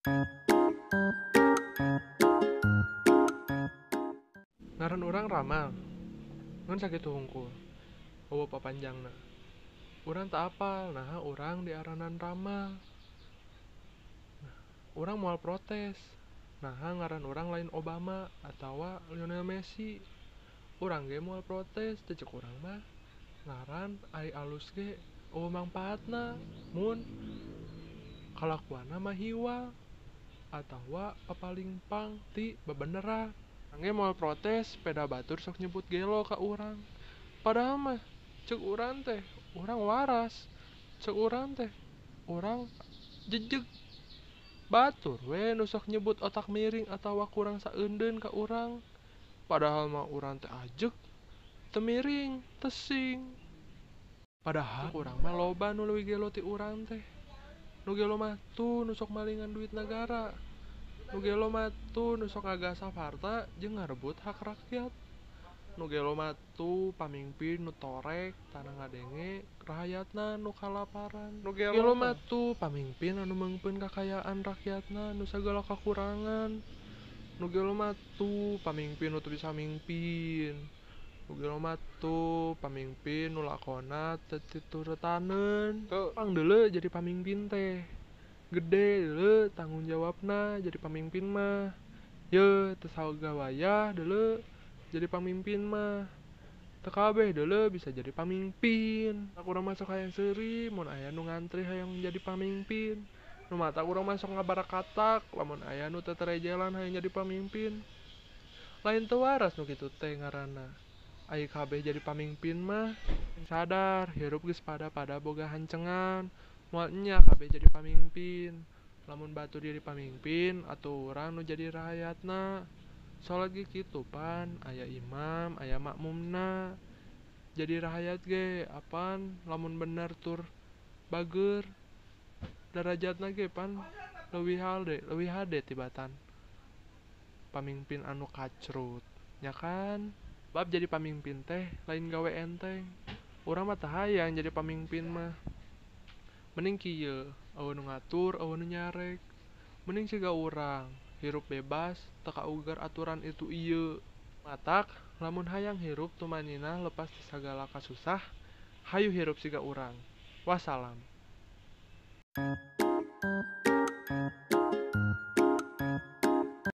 Ngaran urang Ramal, ngan sakitu hungkul, eueuh papanjangna. Urang teu apal naha urang diaranan Ramal. Nah, urang moal protes, naha ngaran urang lain Obama atawa Lionel Messi. Urang ge moal protes, teu ceuk urang mah ngaran ari alus ge eueuh mangpaatna mun kalakuanna mah hiwal atawa papalingpang ti bebeneran. Urang ge moal protes peda batur sok nyebut gelo ka urang. Padahal mah ceuk urang teh urang waras, ceuk urang teh urang jejeg. Batur we nu sok nyebut otak miring atawa kurang saeundeun ka urang. Padahal mah urang teh ajeg, teu miring, teu sing. Padahal urang mah loba nu leuwih gelo ti urang teh. Nu gelo mah tuh nu sok malingan duit nagara. Nu gelo mah tuh nu sok ngagasaf harta jeung ngarebut hak rakyat. Nu gelo mah tuh pamingpin nu torek tanah ngadenge rahayatna nu kalaparan. Nu gelo mah tuh pamingpin anu meungpeun kakayaan rakyatna nu sagala kakurangan. Nu gelo mah tuh pamingpin nu teu bisa mingpin. Nu gelo mah tuh pamingpin nu lakona teu tituretaneun. Pang deuleu jadi pamingpin teh. Gede deuleu tanggung jawabna jadi pamimpin mah. Ye teu sagawayah deuleu jadi pamimpin mah. Teu kabeh deuleu bisa jadi pamimpin. Urang mah sok hayang seuri mun aya nu ngantri hayang jadi pamimpin. Nu mata urang mah sok ngabarakatak lamun aya nu teu terejelan hayang jadi pamimpin. Lain teu waras nu kitu teh ngaranna. Ai kabeh jadi pamimpin mah sadar hirup geus pada-pada boga hancengan. Moal nya kabeh jadi pamimpin. Lamun batur jadi pamimpin atuh urang nu jadi rahayatna. Salat ge kitu pan aya imam, aya makmumna. Jadi rahayat ge apan lamun bener tur bager. Darajatna ge pan leuwih hade tibatan pamimpin anu kacrut, nya kan? Bab jadi pamimpin teh lain gawe enteng. Urang mah teu hayang jadi pamimpin mah. Mending kieu, eueuh nu ngatur, eueuh nu nyarek. Mending siga urang, hirup bebas, teu kaugar aturan itu ieu. Matak lamun hayang hirup tumaninah lepas ti sagala kasusah, hayu hirup siga urang. Wassalam.